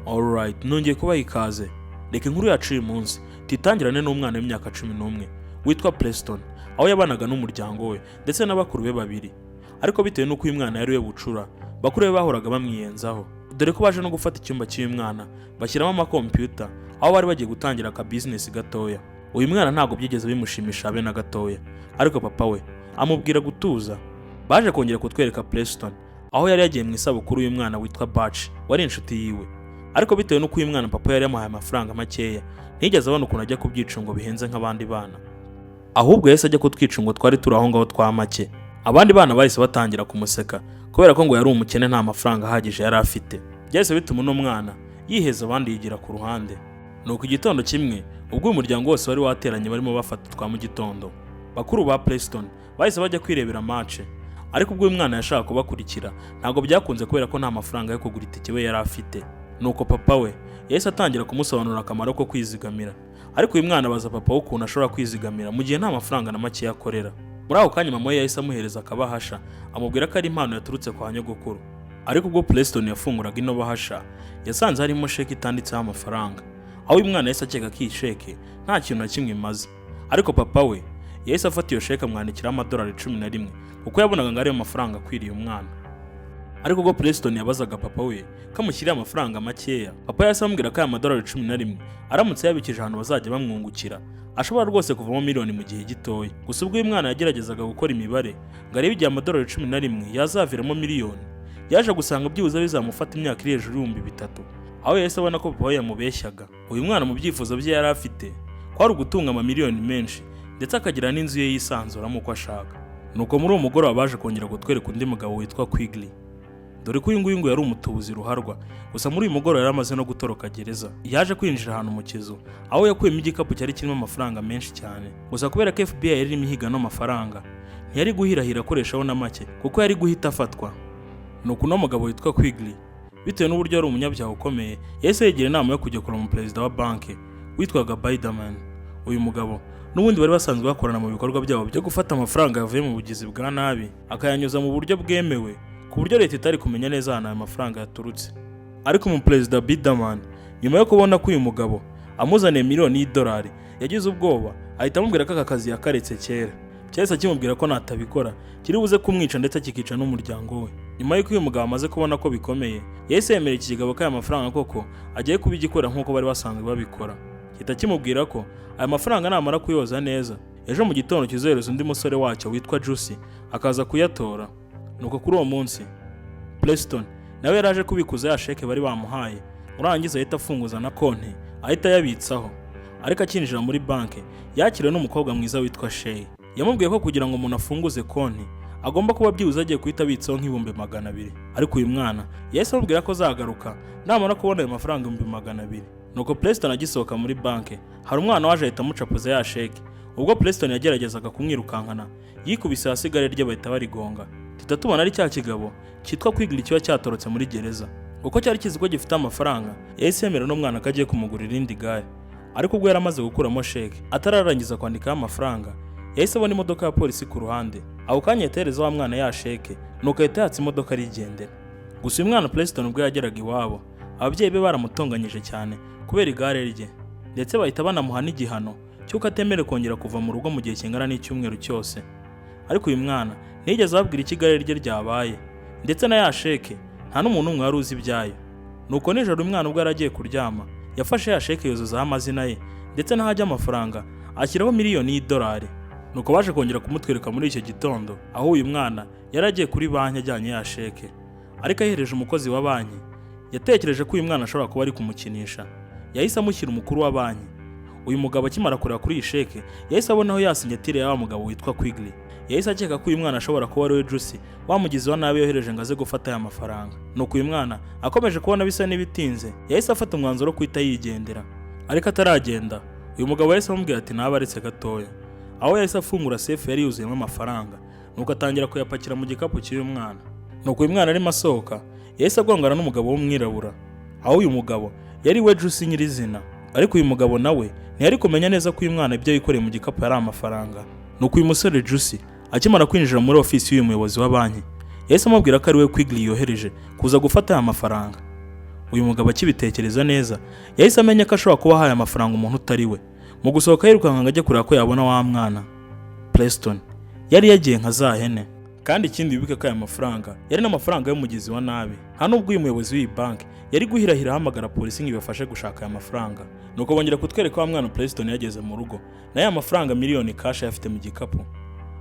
Alright, nongeye kubaha ikaze. Reka inkuru yacu uyu munsi tuyitangirane n'umwana w'imyaka 11 witwa Preston, aho yabanaga n'umuryango we ndetse na bakuru be babiri. Ariko bitewe n'uko uyu mwana yari we bucura, bakuru be bahoraga bamwiyenzaho, dore ko baje no gufata icyumba cy'uyu mwana bashyiramo amakompiyuta, aho bari bagiye gutangira aka business gatoya. Uyu mwana ntabwo byigeze bimushimisha habe na gatoya, ariko papa we amubwira gutuza. Baje kongera kutwereka Preston aho yari yagiye mu isabukuru y'umwana witwa Batch, wari inshuti yiwe. Ariko bitewe n'uko uyu mwana papa yari yamuhaye amafaranga makeya, ntiyigeze abona ukuntu ajya ku byicungo bihenze nk'abandi bana, ahubwo yahise ajya ku twicungo twari turi aho ngaho twa make. Abandi bana bahise batangira kumuseka kubera ko ngo yari umukene, nta mafaranga ahagije yari afite. Byahise bituma uno mwana yiheza abandi, yigira ku ruhande. Nuko igitondo kimwe, ubwo uyu muryango wose wari wateranye barimo bafata twa mu gitondo, bakuru ba Preston bahise bajya kwirebera match. Ariko ubwo uyu mwana yashaka kubakurikira, ntabwo byakunze kubera ko nta mafaranga yo kugura itike we yari afite. Nuko papa we yahise atangira kumusobanurira akamaro ko kwizigamira, ariko uyu mwana abaza papa we ukuntu ashobora kwizigamira mu gihe nta mafaranga na make akorera. Muri ako kanya mama we yahise amuhereza akabahasha, amubwira ko ari impano yaturutse kwa nyogokuru. Ariko ubwo Preston yafunguraga ino bahasha, yasanze harimo sheke itanditseho amafaranga, aho uyu mwana yahise akeka ko iyi sheke nta kintu na kimwe imaze. Ariko papa we yahise afata iyo sheke, amwandikiraho amadolari 11, kuko yabonaga ngo ariyo mafaranga akwiriye umwana. Ariko ubwo Preston yabazaga papa we ko amushyiriye amafaranga makeya, papa yahise amubwira ko aya madolari 11 aramutse yabikije ahantu bazajya bamwungukira, ashobora rwose kuvamo miliyoni mu gihe gitoya. Gusa ubwo uyu mwana yageragezaga gukora imibare ngo arebe igihe amadolari 11 yazaviramo miliyoni, yaje gusanga byibuze bizamufata imyaka iri hejuru y'ibihumbi 30, aho yahise abona ko papa we yamubeshyaga. Uyu mwana mu byifuzo bye yari afite kwari ugutunga amamiliyoni menshi, ndetse akagira n'inzu ye yisanzuramo uko ashaka. Nuko muri uwo mugoroba baje kongera kutwereka undi mugabo witwa Quigley, dore ko uyu nguyu ngo yari umutubuzi ruharwa. Gusa muri uyu mugoroba yari amaze no gutoroka gereza. Yaje kwinjira ahantu mu kizu, aho yakuyemo igikapu cyari kirimo amafaranga menshi cyane. Gusa kubera ko FBI yari irimo ihiga ano mafaranga, ntiyari guhirahira akoreshaho na make, kuko yari guhita afatwa. Nuko uno mugabo witwa Quigley, bitewe n'uburyo yari umunyabyaha ukomeye, yahise yigira inama yo kujya kureba umuperezida wa banki witwaga Biderman. Uyu mugabo n'ubundi bari basanzwe bakorana mu bikorwa byabo byo gufata amafaranga yavuye mu bugizi bwa nabi, akayanyuza mu buryo bwemewe, ku buryo leta itari kumenya neza ahantu ayo mafaranga yaturutse. Ariko umuperezida Biderman, nyuma yo kubona ko uyu mugabo amuzaniye miliyoni y'idolari, yagize ubwoba, ahita amubwira ko aka kazi yakaretse kera. Cyahise akimubwira ko natabikora kiri buze kumwica, ndetse kikica n'umuryango we. Nyuma y'uko uyu mugabo amaze kubona ko bikomeye, yahise yemera iki kigabo ko aya mafaranga koko agiye kubigikorera nk'uko bari basanzwe babikora. Gihita kimubwira ko aya mafaranga namara kuyoza neza, ejo mu gitondo kizohereza undi musore wacyo witwa Juicy akaza kuyatora. Nuko kuri uwo munsi Preston nawe yari aje kubikuza ya sheke bari bamuhaye, urangiza ahita afunguza na konti, ahita ayabitsaho. Ariko akinjira muri banki, yakiriwe n'umukobwa mwiza witwa Shay. Yamubwiye ko kugira ngo umuntu afunguze konti agomba kuba byibuze agiye guhita abitsaho nk'ibihumbi 200. Ariko uyu mwana yahise amubwira ko azagaruka namara kubona ayo mafaranga 200,000. Nuko Preston agisohoka muri banki, hari umwana waje ahita amucapuza ya sheke. Ubwo Preston yageragezaga kumwirukankana, yikubise hasi, igare rye bahita barigonga. Tuhita tubona ari cya kigabo cyitwa Quigley kiba cyatorotse muri gereza. Kuko cyari kizi ko gifite amafaranga, yahise yemera n'umwana ko agiye kumugurira irindi gare. Ariko ubwo yari amaze gukuramo sheke, atararangiza kwandikaho amafaranga, yahise abona imodoka ya polisi ku ruhande. Ako kanya yahita ahereza wa mwana ya sheke, nuko ahita yatsa imodoka arigendera. Gusa uyu mwana Preston, ubwo yageraga iwabo, ababyeyi be baramutonganyije cyane kubera igare rye, ndetse bahita banamuha n'igihano cy'uko atemerewe kongera kuva mu rugo mu gihe kingana n'icyumweru cyose. Ariko uyu mwana ntiyigeze ababwira icyo igare rye ryabaye, ndetse na ya sheke nta n'umuntu n'umwe wari uzi ibyayo. Nuko nijoro umwana ubwo yari agiye kuryama, yafashe ya sheke yuzuzaho amazina ye ndetse n'ahajya amafaranga, ashyiraho miliyoni y'idolari. Nuko baje kongera kumutwereka muri icyo gitondo, aho uyu mwana yari agiye kuri banki ajyanye ya sheke, ariko ayihereje umukozi wa banki. Yatekereje ko uyu mwana ashobora kuba ari kumukinisha, yahise amushyira umukuru wa banki. Uyu mugabo akimara kureba kuri iyi sheke, yahise abonaho ya signature ya wa mugabo witwa Quigley. Yahise akeka ko uyu mwana ashobora kuba ari we Juicy, wa mugizi wa nabi yohereje ngo aze gufata aya mafaranga. Nuko uyu mwana akomeje kubona bisa n'ibitinze, yahise afata umwanzuro wo guhita yigendera. Ariko ataragenda, uyu mugabo yahise amubwira ati nabe aretse gatoya, aho yahise afungura safe yari yuzuyemo amafaranga, nuko atangira kuyapakira mu gikapu cy'uyu mwana. Nuko uyu mwana arimo asohoka, yahise agongana n'umugabo w'umwirabura, aho uyu mugabo yari we Juicy nyirizina. Ariko uyu mugabo nawe ntiyari kumenya neza ko uyu mwana ibyo yikoreye mu gikapu yari amafaranga. Nuko uyu musore Juicy akimara kwinjira muri ofisi y'uyu muyobozi wa banki, yahise amubwira ko ari we Quigley yohereje kuza gufata aya mafaranga. Uyu mugabo akibitekereza neza, yahise amenya ko ashobora kuba ahaye amafaranga umuntu utari we. Mu gusohoka yirukanka ngo ajye kureba ko yabona wa mwana Preston, yari yagiye nka za hene. Kandi ikindi, wibuke ko aya mafaranga yari n'amafaranga y'umugizi wa nabi. Nta nubwo uyu muyobozi w'iyi banki yari guhirahira ahamagara polisi ngo ibafashe gushaka aya mafaranga. Nuko bongera kutwereka wa mwana Preston yageze mu rugo na ya mafaranga miliyoni cash ayafite mu gikapu.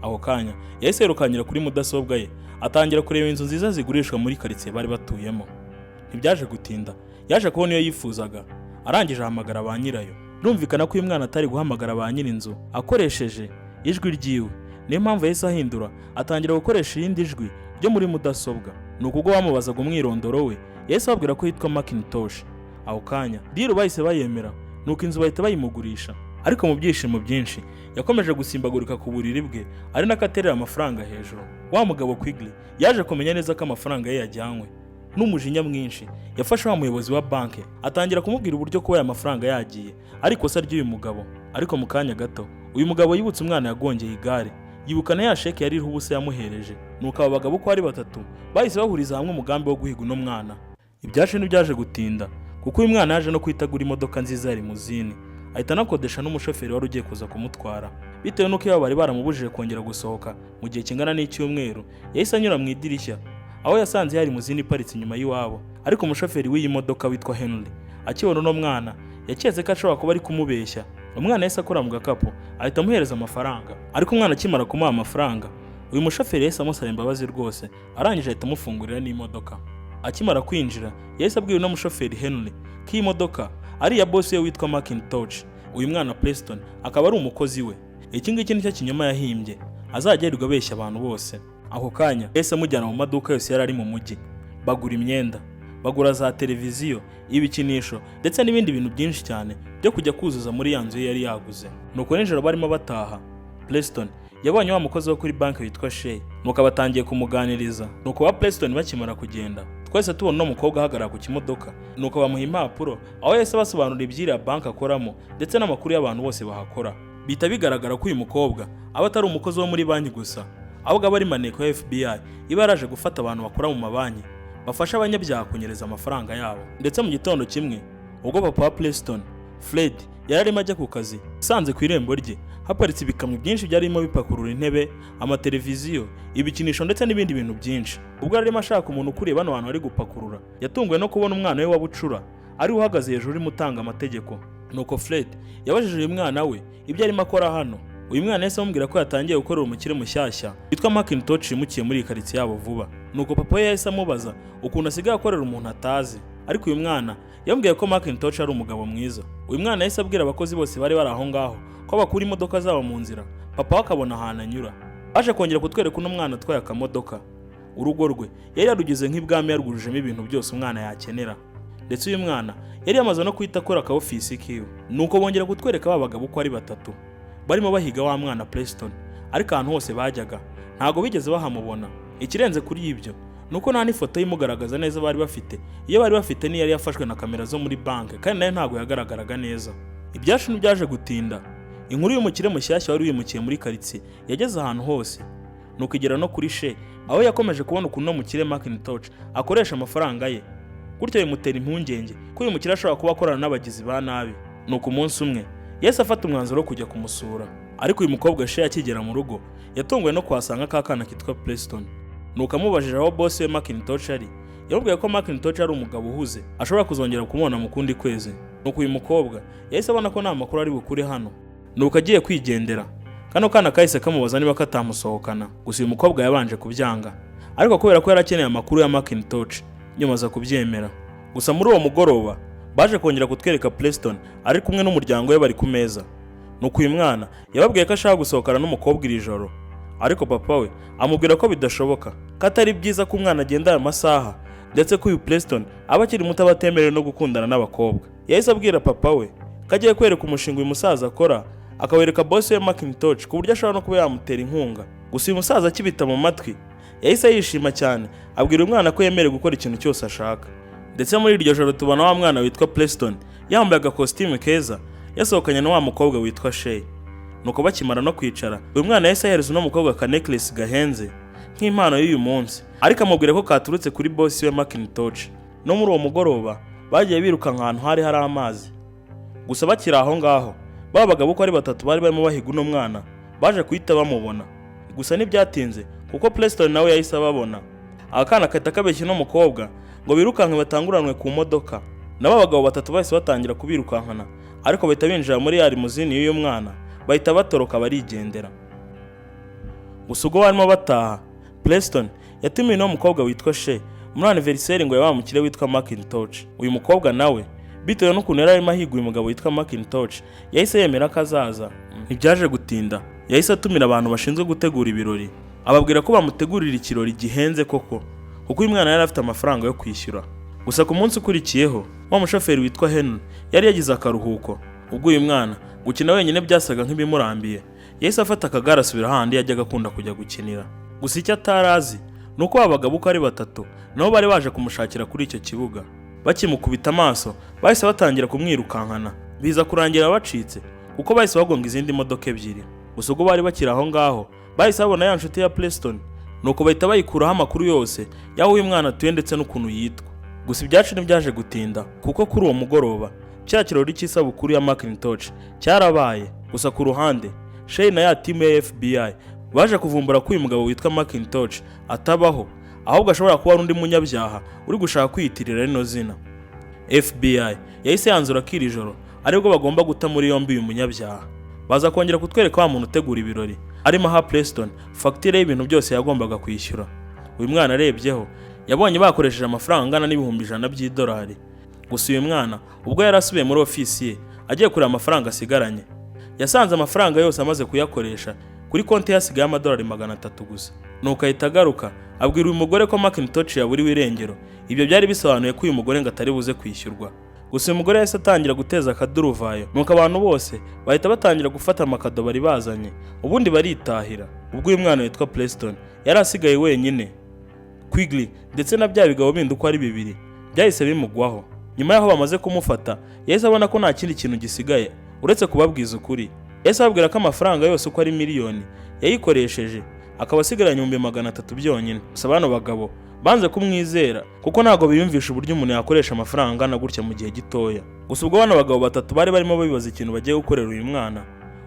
Ako kanya yahise yirukankira kuri mudasobwa ye, atangira kureba inzu nziza zigurishwa muri karitsiye bari batuyemo. Ntibyaje gutinda, yaje kubona iyo yifuzaga, arangije ahamagara ba nyirayo. Birumvikana ko uyu mwana atari guhamagara ba nyir'inzu akoresheje ijwi ryiwe, niyo mpamvu yahise ahindura, atangira gukoresha irindi jwi ryo muri mudasobwa. Ni ubwo bamubazaga umwirondoro we, yahise ababwira ko yitwa Macintosh. Ako kanya deal bahise bayemera, nuko inzu bahita bayimugurisha. Ariko mu byishimo byinshi yakomeje gusimbagurika ku buriri bwe, ari nako aterera amafaranga hejuru. Wa mugabo Quigley yaje kumenya neza ko amafaranga ye yajyanywe. N'umujinya mwinshi yafashe wa muyobozi wa banki, atangira kumubwira uburyo kuba aya mafaranga yagiye ari ikosa ry'uyu mugabo. Ariko mu kanya gato uyu mugabo yibutse umwana yagongeye igare, yibuka na ya sheke yari iriho ubusa yamuhereje. Nuko aba bagabo uko ari batatu bahise bahuriza hamwe umugambi wo guhiga uno mwana. Ibyacu ntibyaje gutinda, kuko uyu mwana yaje no guhita agura imodoka nziza ya limousine, ahita anakodesha n'umushoferi wari ugiye kuza kumutwara. Bitewe n'uko iwabo bari baramubujije kongera gusohoka mu gihe kingana n'icyumweru, yahise anyura mu idirishya aho yasanze ya limousine iparitse inyuma y'iwabo. Ariko umushoferi w'iyi modoka witwa Henry akibona uno mwana, yaketse ko ashobora kuba ari kumubeshya. Umwana yahise akora mu gakapu, ahita amuhereza amafaranga. Ariko umwana akimara kumuha amafaranga, uyu mushoferi yahise amusaba imbabazi rwose, arangije ahita amufungurira n'imodoka. Akimara kwinjira, yahise abwira uno mushoferi Henry ko iyi modoka ari iya boss we witwa Macintosh, uyu mwana Preston akaba ari umukozi we. Iki ngiki nicyo kinyoma yahimbye azajya yirirwa abeshya abantu bose. Ako kanya yahise amujyana mu maduka yose yari ari mu mujyi, bagura imyenda, bagura za televiziyo, ibikinisho ndetse n'ibindi bintu byinshi cyane byo kujya kuzuza muri ya nzu ye yari yaguze. Nuko nijoro barimo bataha, Preston yabonye wa mukozi wo kuri banki witwa Shay, nuko abatangiye kumuganiriza. Nuko ba Preston bakimara kugenda, twese tubona uno mukobwa ahagarara ku kimodoka, nuko bamuha impapuro aho yahise basobanura iby'iriya banki akoramo ndetse n'amakuru y'abantu bose bahakora. Bihita bigaragara ko uyu mukobwa aba atari umukozi wo muri banki gusa, ahubwo aba ari maneko ya FBI iba yaraje gufata abantu bakora mu mabanki bafasha abanyabyaha kunyereza amafaranga yabo. Ndetse mu gitondo kimwe, ubwo papa wa Preston Fred yari arimo ajya ku kazi, asanze ku irembo rye haparitse ibikamyo byinshi byarimo bipakurura intebe, amateleviziyo, ibikinisho ndetse n'ibindi bintu byinshi. Ubwo yari arimo ashaka umuntu ukuriye bano bantu bari gupakurura, yatunguwe no kubona umwana we wa bucura ari we uhagaze hejuru urimo utanga amategeko. Nuko Fred yabajije uyu mwana we ibyo arimo akora hano. Uyu mwana yahise amubwira ko yatangiye gukorera umukire mushyashya witwa Macintosh yimukiye muri iyi karitsiye yabo vuba. Nuko papa we yahise amubaza ukuntu asigaye akorera umuntu atazi, ariko uyu mwana yamubwiye ko Macintosh ari umugabo mwiza. Uyu mwana yahise abwira abakozi bose bari bari aho ngaho ko bakura imodoka zabo mu nzira, papa we akabona ahantu anyura. Baje kongera kutwereka uno mwana atwaye akamodoka. Urugo rwe yari yarugize nk'ibwami, yarwujujemo ibintu byose umwana yakenera. Ndetse uyu mwana yari yamaze no guhita akora aka ofisi kiwe. Nuko bongera kutwereka ba bagabo uko ari batatu barimo bahiga wa mwana Preston, ariko ahantu hose bajyaga ntabwo bigeze bahamubona. Ikirenze kuri ibyo ni uko nta n'ifoto ye imugaragaza neza bari bafite. Iyo bari bafite niyo yari yafashwe na kamera zo muri banki, kandi nayo ntabwo yagaragaraga neza. Ibyacu ntibyaje gutinda, inkuru y'umukire mushyashya wari wimukiye muri karitsiye yageze ahantu hose, nuko igera no kuri She, aho yakomeje kubona ukuntu uno mukire Macintosh akoresha amafaranga ye. Gutyo bimutera impungenge ko uyu mukire ashobora kuba akorana n'abagizi ba nabi. Nuko umunsi umwe yahise afata umwanzuro wo kujya kumusura. Ariko uyu mukobwa She akigera mu rugo, yatunguwe no kuhasanga ka kana kitwa Preston. Nuko amubajije aho boss we Macintosh ari, yamubwiye ko Macintosh ari umugabo uhuze, ashobora kuzongera kumubona mu kundi kwezi. Nuko uyu mukobwa yahise abona ko nta makuru ari bukure hano, nuko agiye kwigendera, kano kana kahise kamubaza niba katamusohokana. Gusa uyu mukobwa yabanje kubyanga, ariko kubera ko yari akeneye amakuru ya Macintosh, nyuma aza kubyemera. Gusa muri uwo mugoroba baje kongera kutwereka Preston ari kumwe n'umuryango we bari ku meza. Nuko uyu mwana yababwiye ko ashaka gusohokana n'umukobwa iri joro, ariko papa we amubwira ko bidashoboka, ko atari byiza ko umwana agenda aya masaha, ndetse ko uyu Preston aba akiri muto, aba atemerewe no gukundana n'abakobwa. Yahise abwira papa we ko agiye kwereka umushinga uyu musaza akora, akawereka boss we Macintosh, ku buryo ashobora no kuba yamutera inkunga. Gusa uyu musaza akibita mu matwi yahise yishima cyane, abwira umwana ko yemerewe gukora ikintu cyose ashaka. Ndetse muri iryo joro tubona wa mwana witwa Preston yambaye agakositimu keza, yasohokanye na wa mukobwa witwa Shay. Nuko bakimara no kwicara, uyu mwana yahise ahereza uno mukobwa aka necklace gahenze nk'impano y'uyu munsi, ariko amubwira ko katurutse kuri boss we Macintosh. No muri uwo mugoroba Bagiye birukanka ahantu hari hari amazi. Gusa bakiri aho ngaho, ba bagabo uko ari batatu bari barimo bahiga uno mwana baje guhita bamubona. Gusa ntibyatinze, kuko Preston nawe yahise ababona. Aka kana kahita kabeshya uno mukobwa ngo birukanke batanguranwe ku modoka. Nabo abagabo batatu bahise batangira kubirukankana, ariko bahita binjira muri ya limousine y'uyu mwana, bahita batoroka barigendera. Gusa ubwo barimo bataha, Preston yatumiye uno mukobwa witwa She muri anniversaire ngo yabaye umukire witwa Macintosh. Uyu mukobwa nawe, bitewe n'ukuntu yari arimo ahiga uyu mugabo witwa Macintosh, yahise yemera ko azaza. Ntibyaje gutinda, yahise atumira abantu bashinzwe gutegura ibirori, ababwira ko bamutegurira ikirori gihenze koko, kuko uyu mwana yari afite amafaranga yo kwishyura. Gusa ku munsi ukurikiyeho, wa mushoferi witwa Henry yari yagize akaruhuko. Ubwo uyu mwana gukina wenyine byasaga nk'ibimurambiye, yahise afata akagare asubira hahandi yajyaga akunda kujya gukinira. Gusa icyo atari azi ni uko aba bagabo uko ari batatu nabo bari baje kumushakira kuri icyo kibuga. Bakimukubita amaso, bahise batangira kumwirukankana, biza kurangira bacitse kuko bahise bagonga izindi modoka ebyiri. Gusa ubwo bari bakiri aho ngaho, bahise babona ya nshuti ya Preston, nuko bahita bayikuraho amakuru yose y'aho uyu mwana atuye ndetse n'ukuntu yitwa. Gusa ibyacu ntibyaje gutinda, kuko kuri uwo mugoroba cya kirori cy'isabukuru ya Macintosh cyarabaye. Gusa ku ruhande, Shay na ya timu ya FBI baje kuvumbura ko uyu mugabo witwa Macintosh atabaho, ahubwo ashobora kuba ari undi munyabyaha uri gushaka kwiyitirira rino zina. FBI yahise yanzura ko iri joro aribwo bagomba guta muri yombi uyu munyabyaha. Baza kongera kutwereka wa muntu utegura ibirori arimo aha Preston fagitire y'ibintu byose yagombaga kwishyura. Uyu mwana arebyeho, yabonye bakoresheje amafaranga angana n'100,000 by'idolari. Gusa uyu mwana ubwo yari asubiye muri ofisi ye agiye kureba amafaranga asigaranye, yasanze amafaranga yose amaze kuyakoresha, kuri konti ye hasigaye amadolari 300 gusa. Nuko ahita agaruka abwira uyu mugore ko Macintosh yaburiwe irengero. Ibyo byari bisobanuye ko uyu mugore ngo atari buze kwishyurwa. Gusa uyu mugore yahise atangira guteza akaduruvayo, nuko abantu bose bahita batangira gufata amakado bari bazanye, ubundi baritahira. Ubwo uyu mwana witwa Preston yari asigaye wenyine, Quigley ndetse na bya bigabo bindi uko ari bibiri byahise bimugwaho. Nyuma y'aho bamaze kumufata, yahise abona ko nta kindi kintu gisigaye uretse kubabwiza ukuri. Yahise ababwira ko amafaranga yose uko ari miliyoni yayikoresheje, akaba asigaranye 300,000 byonyine. Gusa bano bagabo banze kumwizera, kuko ntabwo biyumvisha uburyo umuntu yakoresha amafaranga angana gutya mu gihe gitoya. Gusa ubwo bano bagabo batatu bari barimo bibaza ikintu bagiye gukorera uyu mwana,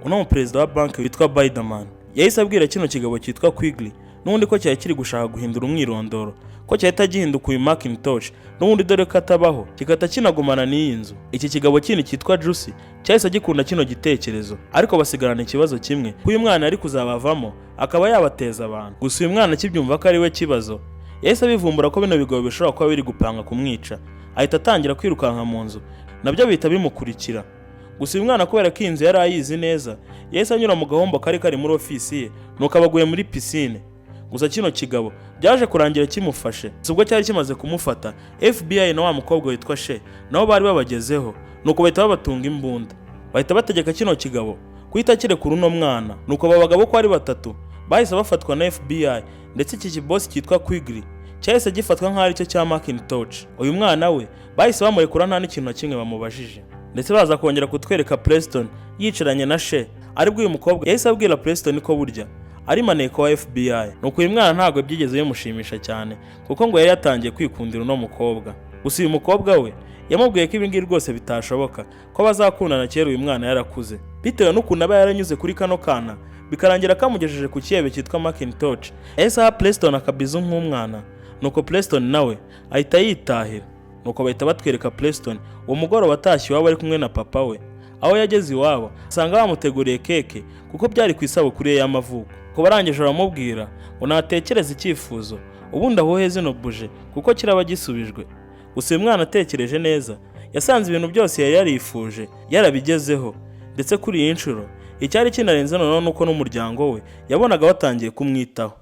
uno muperezida wa banki witwa Biderman yahise abwira kino kigabo cyitwa Quigley n'ubundi ko cyari kiri gushaka guhindura umwirondoro, ko cyahita gihinduka uyu Macintosh n'ubundi, dore ko atabaho, kigahita kinagumana n'iyi nzu. Iki kigabo kindi cyitwa Juicy cyahise gikunda kino gitekerezo, ariko basigarana ikibazo kimwe, ko uyu mwana yari kuzabavamo akaba yabateza abantu. Gusa uyu mwana akibyumva ko ari we kibazo, yahise abivumbura ko bino bigabo bishobora kuba biri gupanga kumwica, ahita atangira kwirukanka mu nzu, nabyo bihita bimukurikira. Gusa uyu mwana, kubera ko iyi nzu yari ayizi neza, yahise anyura mu gahombo kari kari muri ofisi ye, nuko aba aguye muri pisine. Gusa kino kigabo byaje kurangira kimufashe. Gusa ubwo cyari kimaze kumufata, FBI na wa mukobwa witwa She nabo bari babagezeho, nuko bahita babatunga imbunda, bahita bategeka kino kigabo guhita kirekura uno mwana. Nuko aba bagabo uko ari batatu bahise bafatwa na FBI, ndetse iki kibosi cyitwa Quigley cyahise gifatwa nk'aho aricyo cya Macintosh. Uyu mwana we bahise bamurekura nta n'ikintu na kimwe bamubajije. Ndetse baza kongera kutwereka Preston yicaranye na She, aribwo uyu mukobwa yahise abwira Preston ko burya ari maneko wa FBI. Nuko uyu mwana ntabwo byigeze bimushimisha cyane, kuko ngo yari yatangiye kwikundira uno mukobwa. Gusa uyu mukobwa we yamubwiye ko ibingibi rwose bitashoboka, ko bazakundana kera uyu mwana yarakuze, bitewe n'ukuntu aba yaranyuze kuri kano kana bikarangira kamugejeje ku kihebe cyitwa Macintosh. Yahise aha Preston akabizu nk'umwana, nuko Preston nawe ahita yitahira. Nuko bahita batwereka Preston uwo mugoroba atashye iwabo ari kumwe na papa we. Aho yageze iwabo, asanga bamuteguriye keke, kuko byari ku isabukuru ye y'amavuko. Kuba arangije baramubwira ngo natekereze icyifuzo, ubundi ahuhe zino buje, kuko kiraba gisubijwe. Gusa uyu mwana atekereje neza, yasanze ibintu byose yari yarifuje yarabigezeho, ndetse kuri iyi nshuro icyari kinarenze noneho nuko n'umuryango we yabonaga batangiye kumwitaho.